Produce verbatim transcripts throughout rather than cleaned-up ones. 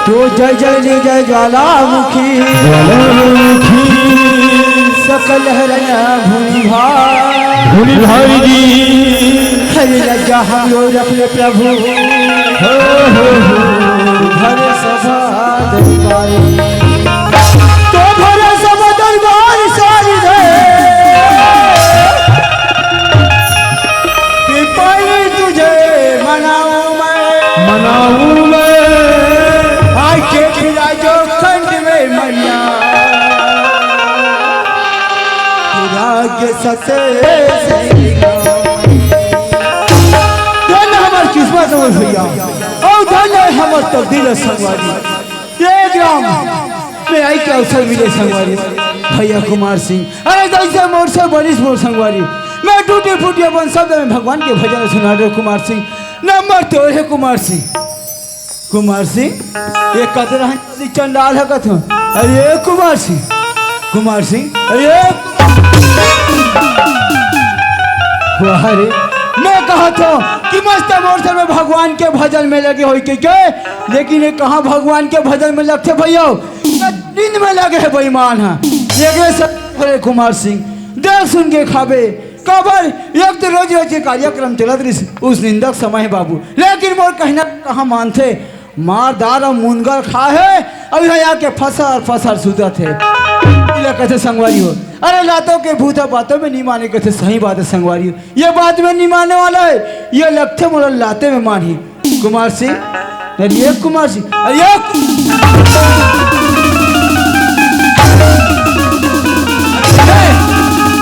तो जय जय जय जय ज्वालामुखी, ज्वालामुखी। सकल हरण भूमि भार। भूमि भारी जी। हरि लज्जा हम लोग अपने प्रभु। हो, हो, हो। भरे सभा दरबारी। तो भरे सभा दरबार सारी रे। कि पाई तुझे मनाऊं मैं। मनाऊं मैं। आके खिला जो खंड में मैया। कि राग सते धन्य हमार किस्मत हो भैया, और धन्य हमार तकदीर है संगवारी। ये ग्राम में आई के अवसर मिले संगवारी, भैया कुमार सिंह। अरे जैसे मोर से बनिस मोर संगवारी, मैं टूटी फूटी अपन शब्द में भगवान के भजन सुना रहे कुमार सिंह। नंबर तो है कुमार सिंह। कुमार सिंह, ये कतरा है चंडाल है कथो। अरे कुमार सिंह, कुमार सिंह, अरे वाह रे, मैं कहा था कि मस्त मोर से में भगवान के भजन में लगे होई के, के? लेकिन ये कहाँ भगवान के भजन में लगते भैया? नींद में लगे है बेईमान है। एकरे से अरे कुमार सिंह, देख सुन के खाबे, काबर एक तो रोज रोज के कार्यक्रम चलत रहिस, उस निंदक समय है बाबू। लेकिन मोर कहना कहाँ मानथे, मार दार अउ मुनगा ल खाए हे, अउ इहाँ आके फसर फसर सुतत हे। इला कथे संगवारी हो, अरे लातों के भूत ह बातों में नहीं माने, कथे सही बात है संगवारी हो, ये बात में नहीं मानने वाला है, ये लगथे मोला लाते में मानही। कुमार सिंह, अरे ये कुमार सिंह, अरे ये कु-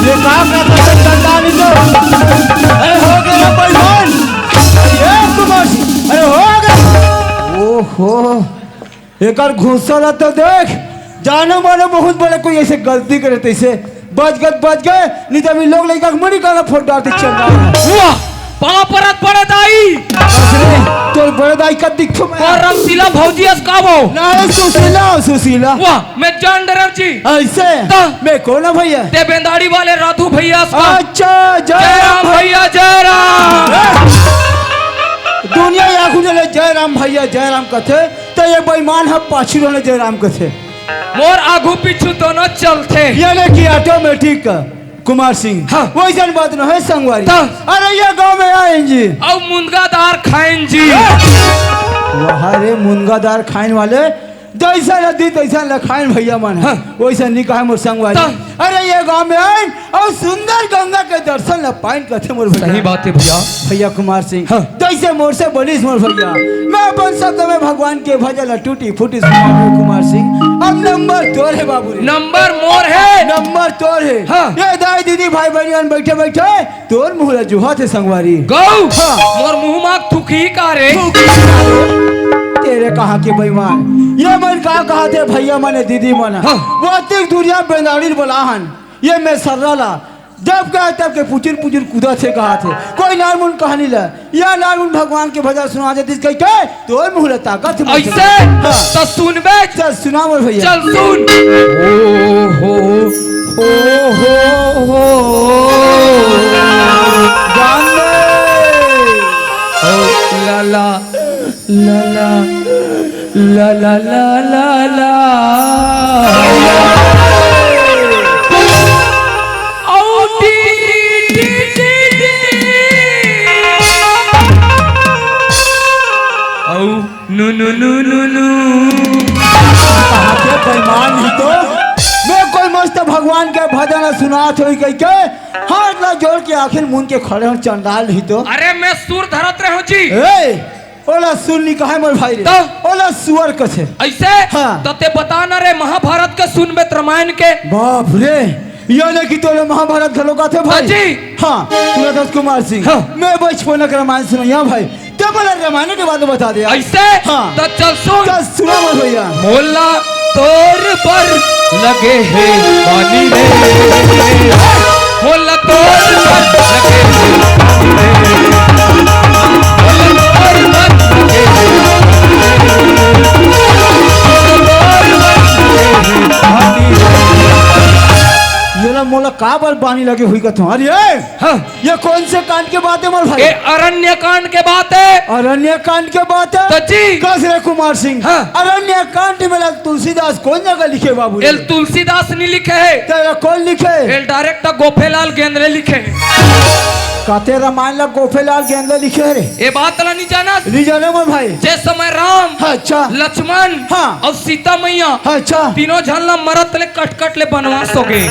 ये का करता है, चंदा नहीं तो। अरे हो गया बेईमान। अरे ये कुमार सिंह, अरे हो गया। ओहो, एकर घुसल तो देख, जानो मानो बहुत बड़े कोई ऐसे गलती करे तैसे बच गए, बच गए, नहीं तो अभी लोग लइका के मुड़ी काला फोड़ डालते चंदा। वाह, पाँव परत बड़े दाई। अरे, तोर बड़े दाई का दिखतो मैं। और रमशीला भौजी अस का वो? ना रे सुशीला, सुशीला। वाह, मैं जान डरम जी। ऐसे? तो? मैं कौन है भैया? ते बेंदाड़ी वाले राधू भैया अस का? अच्छा, जय जय राम राम भैया, जय राम। ए, दुनिया या खुद ले जय राम भैया, जय राम कथे। त ये बेईमान ह पाछू रहने जयराम कथे। मोर आगू पीछू दोनों चलथे। यानी कि ऑटोमेटिक कुमार सिंह। हाँ। वैसन बात न है संगवारी। त? अरे ये गांव में आएन जी। अउ मुनगा दार खाएन जी। वाह रे मुनगा दार खाएन वाले, जैसा नदी तैसा लखाएन भैया मन। हाँ। वैसा नहीं कहा मोर संगवारी। त? अरे ये गांव में आएन अउ सुंदर गंगा के दर्शन ल पाइन कथे मोर भैया। सही बात है भैया। भैया कुमार सिंह, हाँ। जैसे मोर से बनिस मोर भैया, मैं अपन शब्द में भगवान के भजन ल टूटी फूटी सुनाऊं कुमार सिंह। अब नंबर तोर है बाबू रे। नंबर मोर है। नंबर तोर है। हाँ। ये दाई दीदी भाई बहनी मन बैठे बैठे तोर मुंह ल जुहात हे संगवारी। गौ। हाँ। मोर मुंह मा थूकही का रे? तेरे कहाँ के बेईमान, ये मन का कहा थे भैया मन दीदी मन। हाँ। वो अतिक दुनिया बेंदाड़ी बोला हन, ये मैं सर्रा ला जब कहे तब के पुचुर पुचुर कूदा थे कहा थे। कोई नार मुन कहानी ला, या नार मुन भगवान के भजन सुना देती कह के, तोर मुंह ला ताकत मत ऐसे? हाँ। तो सुनबे? चल सुना मोर भैया। चल सुन। ओ हो, ओ हो, हो। जान ले। ओ लाला। ला ला ला ला ला ला। औ टी टी टी टी। औ नु नु नु नु नु। कहाँ के बेईमान ही तो। मैं कोई मस्त भगवान के भजन सुनात होई कह के हाथ ला जोड़ के आखिर मुन के खड़े हो चंडाल ही तो। अरे मैं सुर धरत रहे हूँ जी। ए! ओला सुन नी कहे मोर भाई रे। त? ओला सुअर कथे। ऐसे? हाँ। त ते बता ना रे महाभारत के सुनबे त रामायण के। बाप रे, ये नहीं कि तोले महाभारत घलो कथे भाई। जी। हाँ, तू दस कुमार सिंह। हाँ। मैं बचपन के रामायण सुनैया भाई। ते बोला रामायण के बात बता दे यार। ऐसे? हाँ। त चल सुन। चल सुना मोर भैया। मोला तोर बर लगे हे पानी रे। मोला तोर बर लगे हे पानी रे। मोला तोर बर लगे हे पानी रे। मोला तोर बर लगे हे पानी रे। येला मोला काबर बानी लगे हुई कथों? अरे, हाँ। ये कौन से कांड के बात है मोर भाई? ये अरण्य कांड के बात है। अरण्य कांड के बात है? तो जी। कस रे कुमार सिंह। हाँ। अरण्य कांड में ला तुलसीदास कौन जगह लिखे बाबू रे? एल तुलसीदास नहीं लिखे है। तेरा कौन लिखे? एल direct गोफेलाल गेंदले लिखे है। काते रामायण ला गोफेलाल गेंदले लिखे रे? ये बात ला नहीं जाना? नहीं जाने मोर भाई। जे समय राम, हाँ, अच्छा। लक्ष्मण हाँ। और सीता मैया हाँ, अच्छा। तीनों झन ला मरत ले कटकट ले बनवास हो गए।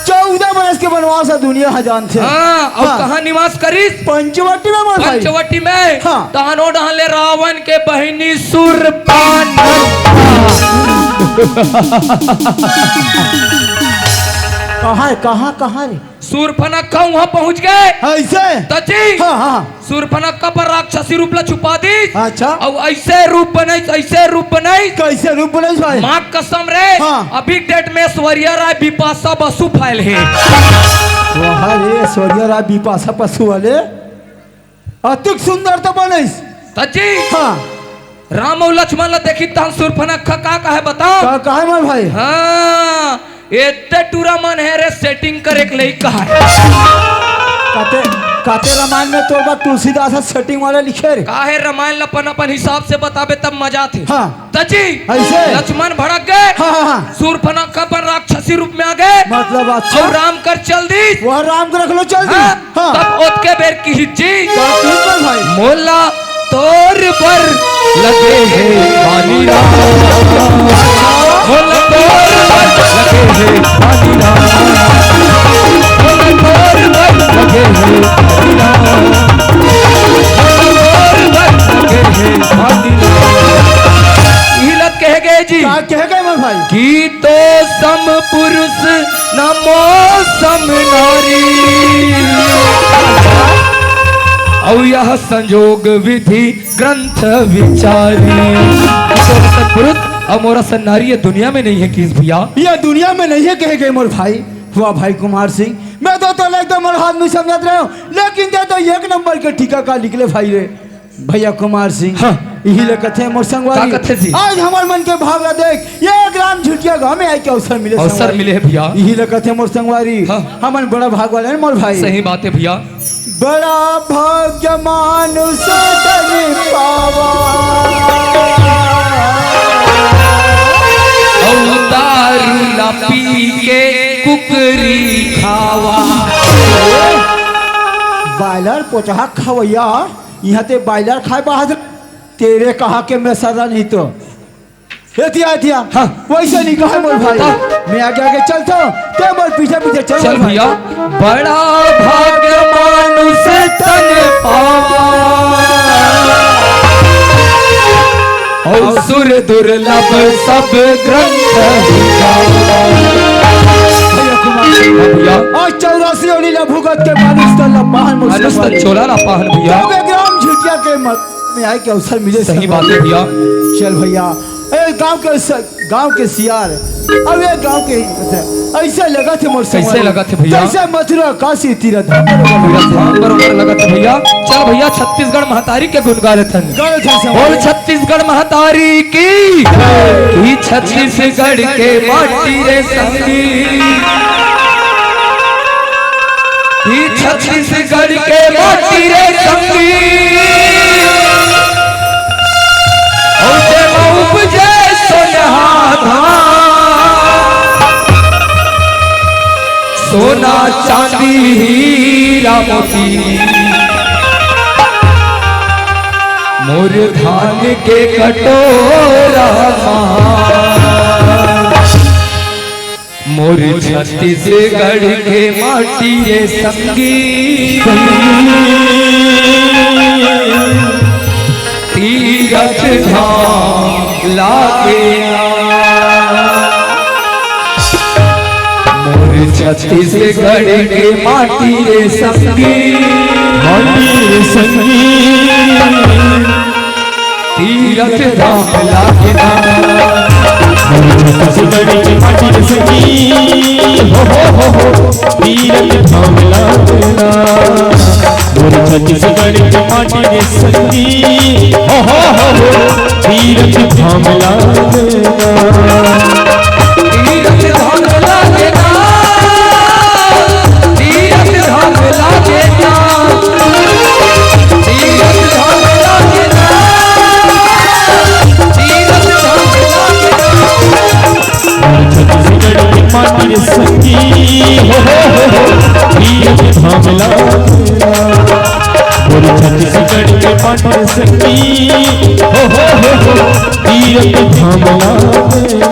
चौदह बरस के बनवास है, दुनिया ह जानथे। हाँ, अउ हाँ। कहाँ निवास करिस? पंचवटी में मोर भाई। पंचवटी में। हाँ। तहनो डहले रावण के बहिनी सुरपान। कहाँ है, कहाँ, कहाँ रे? सूर्पनखा वहां पहुंच गए। ऐसे? तो जी। हाँ, हाँ। सूर्पनखा पर राक्षसी रूप ला छुपा दीस। अच्छा। अउ ऐसे रूप बनाइस, ऐसे रूप बनाइस। कैसे रूप बनाइस भाई? माँ कसम रे। हाँ। अभी डेट में ऐश्वर्या राय बिपाशा बसु फाइल है। वाह रे, ऐश्वर्या राय बिपाशा बसु वाले। अतिक सुंदर तो बनाइस। तो जी। हाँ। राम अउ लक्ष्मण ला देखी तहन सूर्पनखा का कहे बताओ? का कहे मोर भाई? हाँ, एते टूरा मन है रे, setting करे के लइका है। काते, काते रामायण में तोर बा तुलसीदास ह setting वाला लिखे रे। का है रामायण ला अपन, अपन हिसाब से बताबे तब मजा आथे। हाँ। तजी, ऐसे? लक्ष्मण भड़क गए। हाँ, हाँ, हाँ। सूर्पनखा अपन राक्षसी रूप में आ गए। मतलब अच्छा। अउ राम कर चल दी। वह राम को रख लो, चल दी। हाँ। हाँ। तब ओतके बेर किहिस जी। का किहिस भाई? मोला तोर बर लगे हे पानी राम। मोला तोर बर लगे हे पानी राम। मोला तोर बर लगे हे पानी राम। मोला तोर बर लगे हे पानी राम। इही ला कहे गए जी। का कहे गए मोर भाई? कि तो सम पुरुष न मौसम नारी। अउ यह संजोग विधि ग्रंथ विचारी। तो सम पुरुष अउ मोर असन नारी ये दुनिया में नहीं है किस भैया? ये दुनिया में नहीं है कहे गए मोर भाई। वाह भाई कुमार सिंह, मैं तो तोला एकदम मोर हाथ में समझत रहे हूँ, लेकिन ते तो एक नंबर के टीका का निकले भाई रे। भैया कुमार सिंह, हाँ। इही ले कथे मोर संगवारी। का कथे जी? आज हमर मन के भाव ला देख, ये ग्राम झुटिया गांव में आए के अवसर मिले अवसर संगवारी। मिले है भैया। इही ले कथे मोर संगवारी। हाँ। हमन बड़ा भाग वाले हैं मोर भाई। सही बात है भैया। बड़ा भाग्य मानुष तन पावा। अउ दारू ला पी के कुकरी खावा। बायलर पोचहा खवैया। इहाँ ते बायलर खाए बाहर, तेरे कहा के मैं सदा नहीं तो। एतिया, एतिया। हाँ। वैसे नहीं कहा मोर भाई। हाँ। मैं आगे आगे चलता हूँ, ते मोर पीछे पीछे चल चल मोर भाई। भैया। बड़ा भाग्य मानुष तन पावा, अउ सुर दुर्लभ सब ग्रंथ गावा। भैया कुमार। हाँ भैया। आज चौरासी ओली ला भुगत के मानुष तन ला पाहन मोर मानुष तन संगवारी। चोला ला पाहन भैया। तब एक राम झुटिया के मत में आए के अवसर मिले सही संगवारी। बात है भैया। चल भैया, ए गांव के स-, गांव के सियार, अब ये गांव के ही ऐसे लगत है मोर कैसे संगवारी। लगत है भैया? जैसे मथुरा काशी तीरथ धाम बरोबर लगत है। धाम बरोबर लगत है भैया। चल भैया, छत्तीसगढ़ महतारी के गुण गा लेथन। गा लेथन संगवारी। बोल छत्तीसगढ़ महतारी की, कि छत्तीसगढ़ के माटी रे संगी, कि छत्तीसगढ़ के माटी रे संगी, अउ जेमा उपजे सोनहा धान, सोना चांदी हीरा मोती, मोर धान के कटोरा मा। मोर छत्तीसगढ़ के माटी रे संगी, तीरथ धाम लागे ना। मोर छत्तीसगढ़ के माटी रे संगी, माटी रे संगी। तीरथ धाम लागना। मोर छत्तीसगढ़ के माटी रे संगी, हो, हो, हो, हो। तीरथ धाम लागना। मोर छत्तीसगढ़ के माटी रे संगी, हो, हो, हो, हो। तीरथ धाम लागना। तीरथ धाम लागना। हो, हो, हो, हो, तीरथ धाम ला देना। मोर छत्तीसगढ़ के माटी रे संगी, हो, हो, हो, हो, तीरथ धाम ला देना।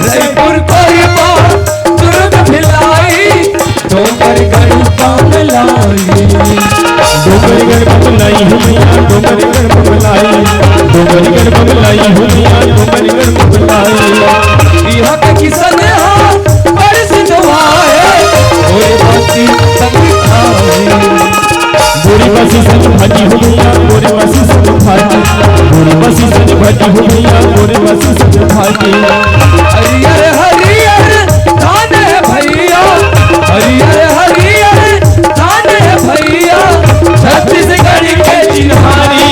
रईपुर कोरबा दुर्ग भिलाई, डोंगरगढ़ बमलाई। डोंगरगढ़ बमलाई हो भैया, डोंगरगढ़ बमलाई। डोंगरगढ़ बमलाई हो भैया, डोंगरगढ़ बमलाई। इहाँ के किसान ह बड़ सिधवा हे, ओए बाती संग खाए। बोरी बासी संग भाजी हो भैया, बोरी बासी संग भाजी। बोरी बासी संग भाजी हो भैया, बोरी बासी संग भाजी। हरियर हरियर धान हे भैया, हरियर हरियर धान हे भैया, छत्तीसगढ़ के चिन्हारी।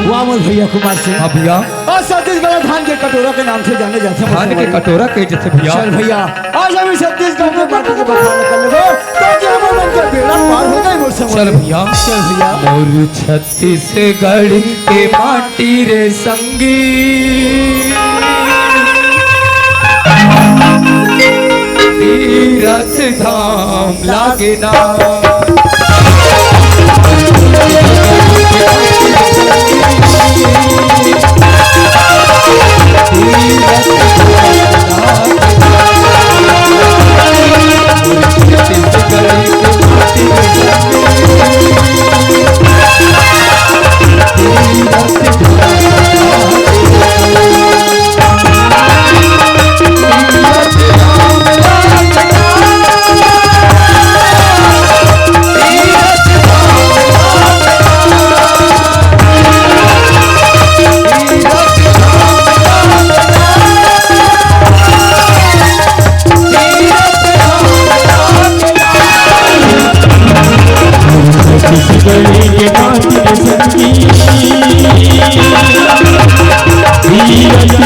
वाह, वाह भैया कुमार सिंह। हाँ भैया। और छत्तीसगढ़ धान के कटोरा के नाम से जाने जाथे। धान के कटोरा के जैसे भैया। चल भैया, आज हम छत्तीसगढ़ के माटी के बखान कर लेबो, ताकि हमर मन के बेड़ा पार हो जाए, मोर संग। चल भैया। चल भैया। मोर छत्तीसगढ़ के माटी रे संगी, तीरथ धाम लागे ना। छत्तीसगढ़ के माटी रे संगी, तीरथ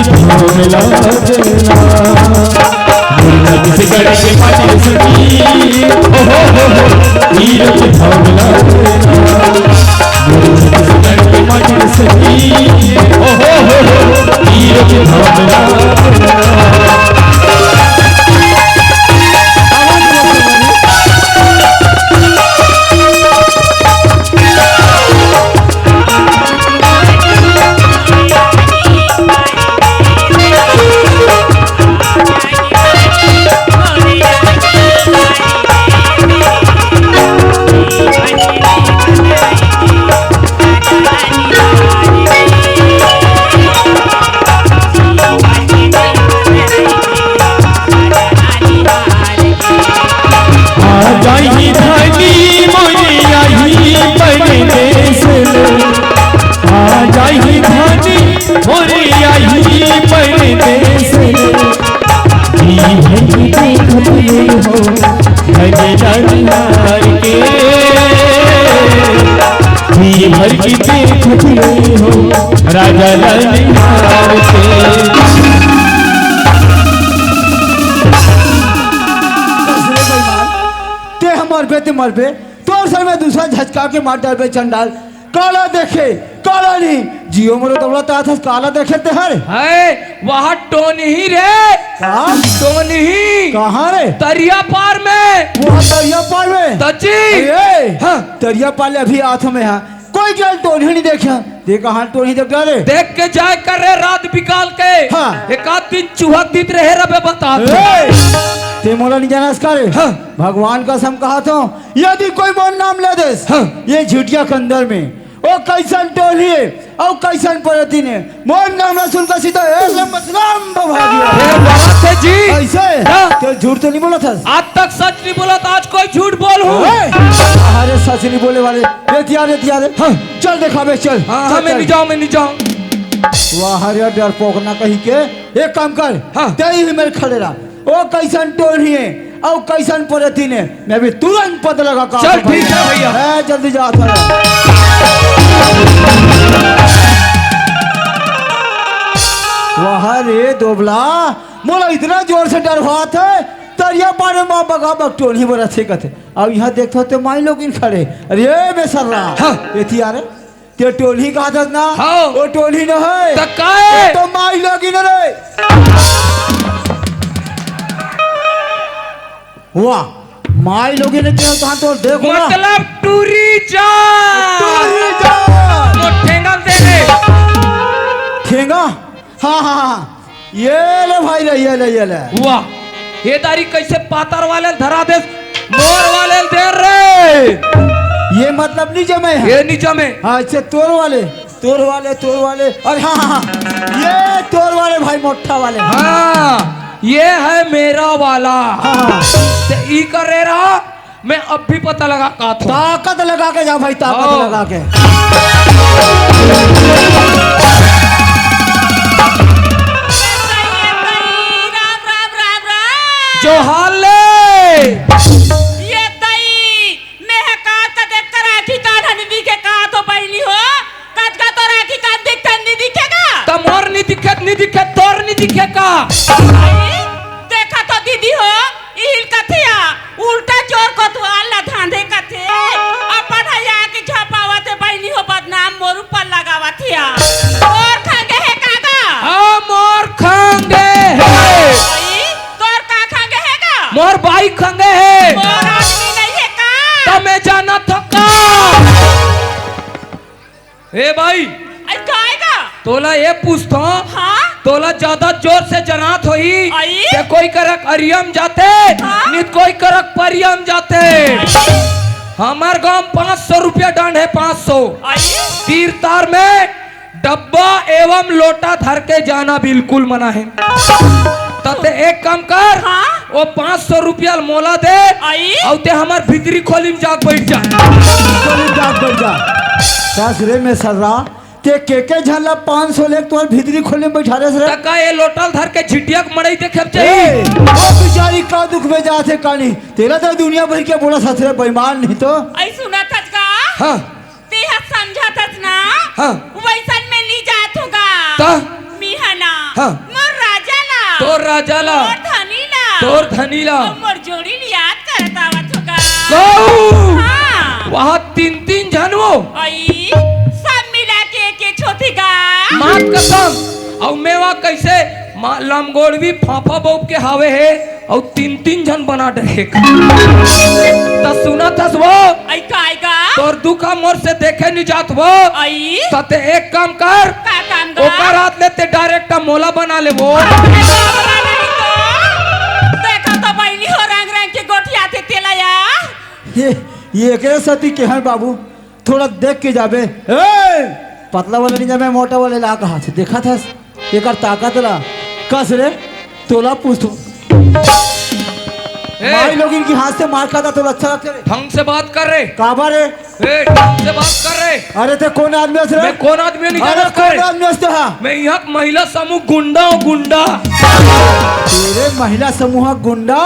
धाम ला देना। छत्तीसगढ़ के माटी रे संगी, ओ हो हो हो, तीरथ धाम ला देना। छत्तीसगढ़ के माटी रे संगी, ओ हो हो हो, तीरथ धाम ला देना। आ जाही धनी मोरी आही परदेस ले, आ जाही धनी मोरी आही परदेस ले। जी भर के देखत ले हो धनी लाल के, जी भर के देखत ले हो राजा लाल के। ते ह मरबे, ते मरबे, तोर सर में दूसरा झटका के मार डालबे चंडाल। काला देखे, काला नहीं, जियो मरो दौलत आथस, काला देखे ते हर। है, वहाँ टोनही रे। का? टोनही। कहाँ रे? तरिया पार में। वहाँ तरिया पार में? तची। अरे, हाँ। तरिया पार ले अभी आथ में, हाँ। कोई गल टोनही नहीं देखा। ते कहाँ टोनही देख डाले? देख के जाए कर रे रात बिकाल के। हाँ। एक आध दिन चुहक दीत रहे रबे बता। ए, ते मोला नहीं जानस का रे? हाँ। भगवान कसम कहा तो, यदि कोई मोर नाम ले देस, हाँ। ये झुटिया के अंदर में, ओ कैसन टोनही हे, अउ कैसन परतिन हे, मोर नाम ला सुनकर सीधा एक लंबर सलाम बभा दिया। हे बात हे जी। कैसे? हाँ। ते झूठ तो नहीं बोला था? आज तक सच नहीं बोला था, आज कोई झूठ बोल हूँ। ओए, अरे सच नहीं बोले वाले, ये दिया रे, दिया रे। हाँ। चल देखा बे, चल। हाँ, चल, हाँ, मैं चल। नहीं जाऊँ, मैं नहीं जाऊँ। वाह रे डरपोक ना कहीं के, एक काम कर, हाँ। ते ही मेरे खड़े रहा। ओ कैसन टोनही हे, अउ कइसन परे तीने, मैं अभी तुरंत पता लगा का चल, ठीक है भैया। है, जल्दी जात है। वाह रे दोबला, मोला इतना जोर से डरवात हे, तरिया पार म बगा बग टोलही बरत हे कथे। अब इहाँ देखथों ते माई लोगिन खड़े। अरे ए बेसर्रा, हाँ। एती आ रे। ते टोलही कहत हस ना? हाँ। ओ टोलही न हे। त का हे? ए तो माई लोगिन रे। वाह, माई लोगिन ने केहेंव तहाँ तो देखो ना। मतलब टूरी जा। टूरी जा। तो ठेंगा दे रे। ठेंगा? हाँ, हाँ, हाँ। ये ले भाई ले, ये ले, ये ले। वाह, ये दारी कइसे पातर वाले ल धरा देस, मोर वाले ल दे रे। ये मतलब नी जमे हे। ये नी जमे। हाँ, अच्छा, तोर वाले, तोर वाले, तोर वाले। अरे हाँ, हाँ, हाँ। ये तोर वाले भाई, मोट्ठा वाले। हाँ, ये है मेरा वाला। हाँ, हाँ। ते ई करे रहा, मैं अब भी पता लगा का थो। ताकत लगा के जा भाई, ताकत हाँ। लगा के। राम, राम, राम, राम। जोहार ले। ये तई, मैं हकार का देख कर आखी कान हनवी के का तो बहिनी हो, कतका तो राखी कान दिखत नी दिखे का? त मोर नी दिखे, नी दिखे, तोर नी दिखे का? अरे, देखा तो दीदी हो, इहिल कथिया, उल्टा चोर कोतवाल ला धांधे कथे। अपन हया के झपावत हे बहिनी हो, बदनाम मोर ऊपर लगावत हिया। तोर खंगे हे का गा? हाँ, मोर खंगे हे। भाई, तोर का खंगे हे गा? मोर बाई खंगे हे। मोर आदमी नहीं हे का? त मैं जानत हँव का? ए भाई, अई काय गा? तोला ए पूछथों, हाँ? तोला ज्यादा जोर से जनात होही, अई? ते कोई करक अरियम जाते, हाँ? नित कोई करक परियम जाते। अई? हमर गांव पाँच सौ रुपया दंड हे, पाँच सौ। अई? तीर तार में डब्बा एवं लोटा धर के जाना बिल्कुल मना हे। त ते एक काम कर, हाँ? ओ पाँच सौ रुपया ल मोला दे, अई? अउ ते हमर भीतरी खोली म जाके बइठ जा। खोली म जाके बइठ जा। कस रे में सर्रा, ते के के झन ला पाँच सौ लेके तोर भीतरी खोली म बइठारे हस रे? त का ए लोटा ल धर के झिटिया के मड़ई देखे म चाही? ए, ओ बिचारी का दुख में जात हे कानी, तेला तो दुनिया भर के बोलत हस रे, बेईमान नहीं तो। अई सुनत हस का? हाँ। तेहा समझत हस ना? हाँ। वइसन में नी जात हों गा। त? मिहा ना। हाँ। मोर राजा ला। तोर राजा ला। मोर धनी ला। तोर धनी ला। अउ मोर जोड़ी ल याद करत आवत हों गा। कहू। हाँ। वहाँ तीन तीन झन वो। अई, सब मिला के एके छोथी गा। माँ कसम। अउ मैं वहाँ कइसे मा-, लमगोड़वी फाफा बउब के हावे हे। अउ तीन तीन झन बना डरे। त सुनत हस वो? अई काय गा? तोर दुख मोर से देखे नी जात वो। अई? त ते एक काम कर। का काम गा? ओकर हाथ ले ते direct मोला बना ले वो। अरे बाबा, नहीं तो। देखा तो बहिनी हो रंग रंग के गोठियाथे तेला या। ये, ये एकरे सेती केहेंव बाबू। थोड़ा देख के जाबे। ए, पतला वाला नहीं जाबे, मोटा वाले ला कहा से देखत हस, एकर ताकत ला। कस रे, तोला पूछथों। ए! माई लोगिन के हाथ से मार खाता तोला अच्छा लगथे रे? ढंग से बात कर रे। काबर रे? ए, ढंग से बात कर रे। अरे ते कोन आदमी हस रे? मैं कोन आदमी नहीं अरे जानत कोन रे? आदमी हस ते हा? मैं यहाँ के महिला समूह गुंडा हूँ, गुंडा। तेरे महिला समूह गुंडा?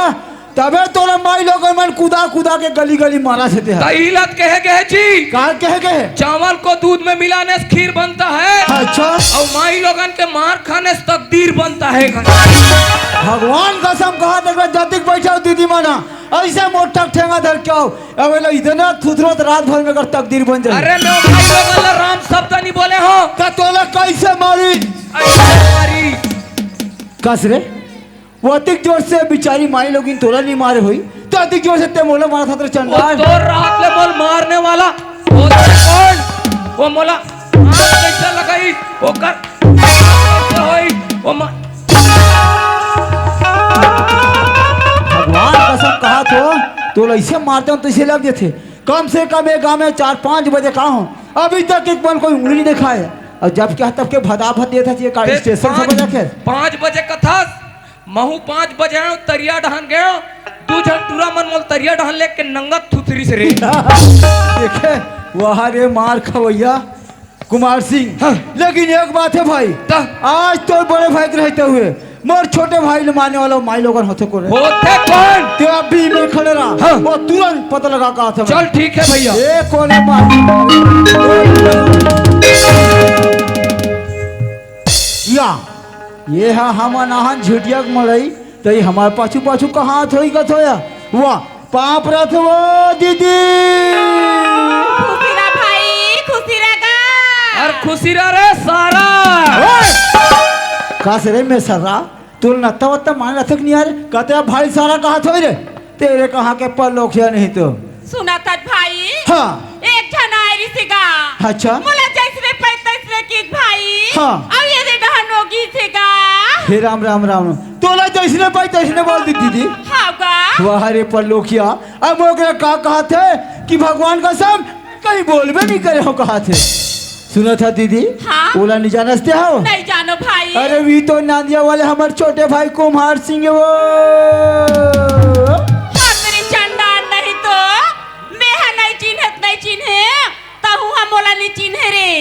तभे तोला माई लोगन मन कुदा कुदा के गली गली मारथे ते ह। त इही ल त कहे गे हे जी। का कहे गे हे? चावल को दूध में मिलाने से खीर बनता है। अच्छा। अउ माई लोगन के मार खाने से तकदीर बनता है। भगवान कसम कहा देख, जतिक बइठे हो दीदी मन, अइसे मोटक ठेंगा धर के आओ। अब ये लोग इतना थुथरो त रात भर में अगर तकदीर बन जाए। अरे मैं माई लोगन ला राम शब्द नहीं बोले हूँ। त तोला कइसे मारी? अइसे मारी। कस रे? वो अतिक जोर से बिचारी माई लोगिन तोला नहीं मारे होई, त अतिक जोर से ते मोला मारत हस रे वो चंडाल। तोर रात ले मोल मारने वाला, वो ते कौन? वो मोला हाथ कइसे लगाई, ओकर होई, वो मा- भगवान कसम कहा तो, तोला अइसे मारते हो तो अइसे लग जाथे। कम से कम एक गाँव में चार पाँच बजे का हो, अभी तक एक बन कोई उंगली नहीं देखाए। अउ जब क्या तब के भदा भद देत हे, ये का ते स्टेशन से पाँच, बजा के? पाँच बजे कथस, महू पाँच बजे आयो, तरिया डहन गयो, दू झन टूरा मन मोल तरिया डहन लेके नंगत थुथरी से रे। देखे, वाह रे मार खवैया कुमार सिंह। हाँ। लेकिन एक बात हे भाई, त? आज तोर बड़े भाई के रहते हुए मोर छोटे भाई ल मारने वाला माई लोगन होथे कोन रे? होथे कोन? ते अभी में खड़े रहा। हाँ। वो तुरंत पता लगा का था। चल ठीक है भैया। ए कोन मार? या, ये हा हमन आहन झुटिया के मड़ई, त ये हमार पाछू पाछू कहाँ थोई का थोया? वाह, पाँव परत हो दीदी। खुशी रह भाई, खुशी रह गा। अरे खुशी रह रे सारा। ओए! का से रे मैं सारा? तोला नत्ता वत्ता माने रथक नहीं यार? कहते अब भाई सारा कहाँ थोई रे? तेरे कहाँ के परलोकिया नहीं तो। सुनत हस भाई? हाँ। एक झन आए रिहिस गा। अच्छा। मोला जइसने पाइस तइसने किहिस भाई। हाँ। अउ ये दे डहर नोगिस हे गा। हे राम, राम, राम। तोला जइसने पाइस तइसने बोल दी दीदी। हाँ गा। वाह रे परलोकिया। अब ओकरा का कहत हे कि भगवान कसम कहीं बोलबे नहीं करे हो कहत हे। सुनत हस दीदी? हाँ। ओला नहीं जानस ते हो? नहीं जानो भाई। अरे वी तो नांदिया वाले हमर छोटे भाई कुम्हार सिंह हे वो। हाँ, तेरी चंडाल नहीं तो। मैं हा नहीं चिन्हत, नहीं चिन्हे, तहू हा मोला नहीं चिन्हे रे।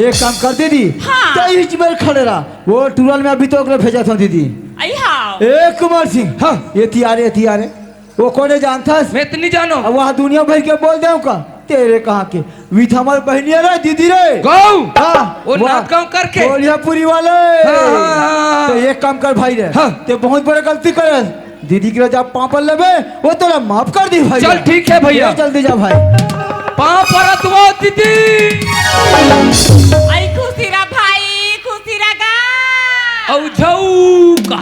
एक काम कर दीदी, हाँ। तैं इही मेर खड़े रह, वो टूरा ल मैं अभी तो ओकरे भेजत हूँ दीदी। आई हाँ। ए कुम्हार सिंह, हाँ। एती आ रे, एती आ रे। वो कोने जानथस? मैं तो नहीं जानो। अब वहाँ दुनिया भर के बोल देव का? तेरे कहाँ के? वी तो हमर बहिनी रे, दीदी रे। गौ। हाँ, वो वाह। नांदगांव करके। कोलियापुरी वाले। हाँ, हाँ, हाँ, हाँ। तो एक काम कर भाई रे। हाँ। ते बहुत बड़े गलती करे। दीदी के जा पाँव पर लेबे, वो तोला माफ कर दी भाई। चल ठीक है भैया। ए, जल्दी जा भाई। पाँव परत हो दीदी। आई खुशी रह भाई, खुशी रह गा। अउ झऊ का।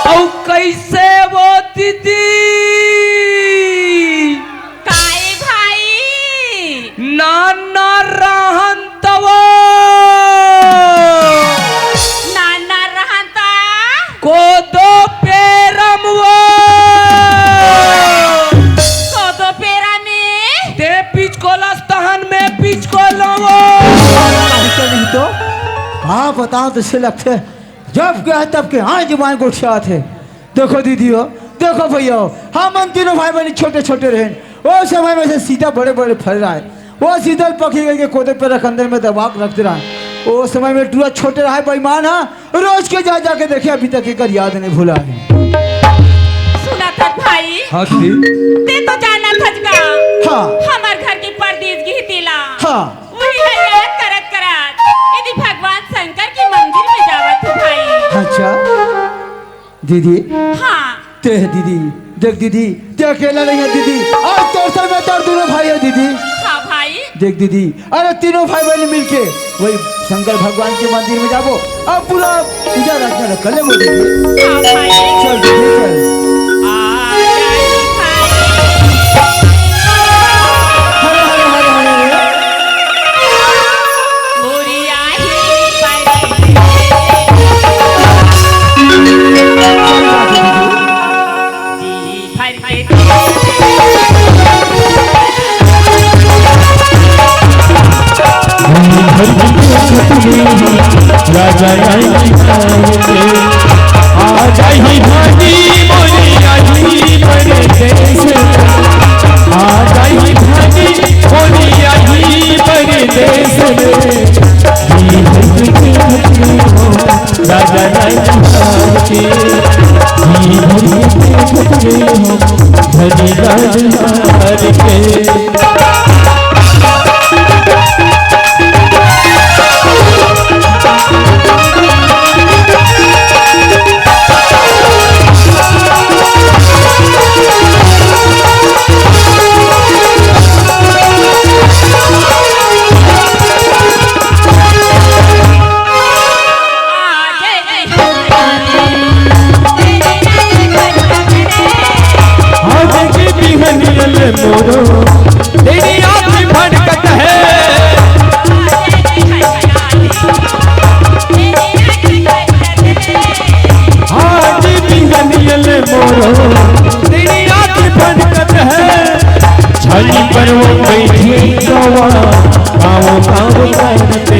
अउ कइसे वो दीदी? काय भाई? नान रहन तवो। नान रहन त? कोदो पेरम वो। कोदो पेरम में? ते पिचकोलस तहन में पिचकोलो वो। नहीं तो, नहीं तो। हाँ, बताओ तो से लगथे। जब के हे तब के आंय जमाय गोठियात हे। देखो दीदी हो, देखो भैया हो, हमन तीनों भाई बहिनी छोटे छोटे रहेन, ओ समय में से सीता बड़े बड़े फरे रहय, ओ सीता ल पकही के कोदो पेरा के अंदर में दबा के रख दे रहय। ओ समय में टूरा छोटे रहय बेईमान हा, रोज के जा जाके देखे, अभी तक एकर याद नहीं भुला हे। सुनत हस भाई? हाँ दीदी। ते तो जानत हस गा। हाँ। हमर घर के परदेस गे हे तेला। हाँ। वही ला याद करत करत यदि भगवान शंकर के मंदिर में जावत हूँ भाई। अच्छा दीदी। हाँ। ते हे दीदी, देख दीदी, ते अकेला नहीं हे दीदी, आज तोर से बेहतर दूनों भाई हे दीदी। हाँ भाई। देख दीदी, अरे तीनों भाई बहिनी मिलके वही शंकर भगवान के मंदिर में जाबो, अब पूरा पूजा अर्चना कर लेबो दीदी। हाँ भाई। चल दीदी, चल। आ जाई भाई। हरे, हरे, हरे, हरे, हरे। मोरी आही पर। राजा रानी आ जाई भानी मोरी आई परदेस में। आ जाई भानी मोरी आई परदेस में। राजा रानी के धनी राजहार के। आज की बिहनियल मोरो तेरी आँख भड़कत है। आज बिहनियल मोरो तेरी आँख भड़कत है। छानी पर वो बैठी गवा, काँव काँव करत है।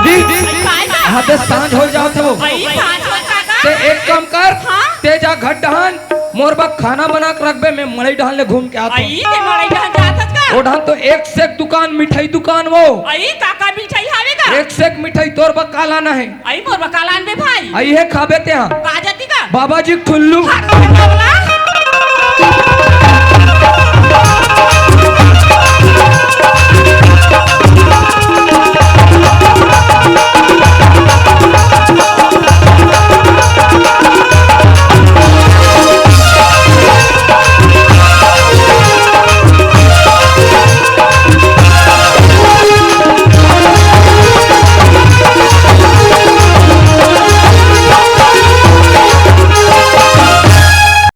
दीदी, हाँ, ते सांझ हो जावत हे वो। भाई, सांझ हो जाता। ते एक काम कर, हाँ? ते जा घर डहान, मोर बा खाना बना के रखबे, मैं मड़ई डहान ले घूम के आत हूँ। आई, ते मड़ई डहान जात हस का? ओ डहान तो एक से एक दुकान, मिठाई दुकान वो। आई, का का मिठाई हावे का? एक से एक मिठाई, तोर बा का लाना हे? आई, मोर बा का लानबे भाई? आई हे, खाबे ते हाँ। का जाती का? बाबा जी ठुल्लू। हाँ, हाँ, हाँ,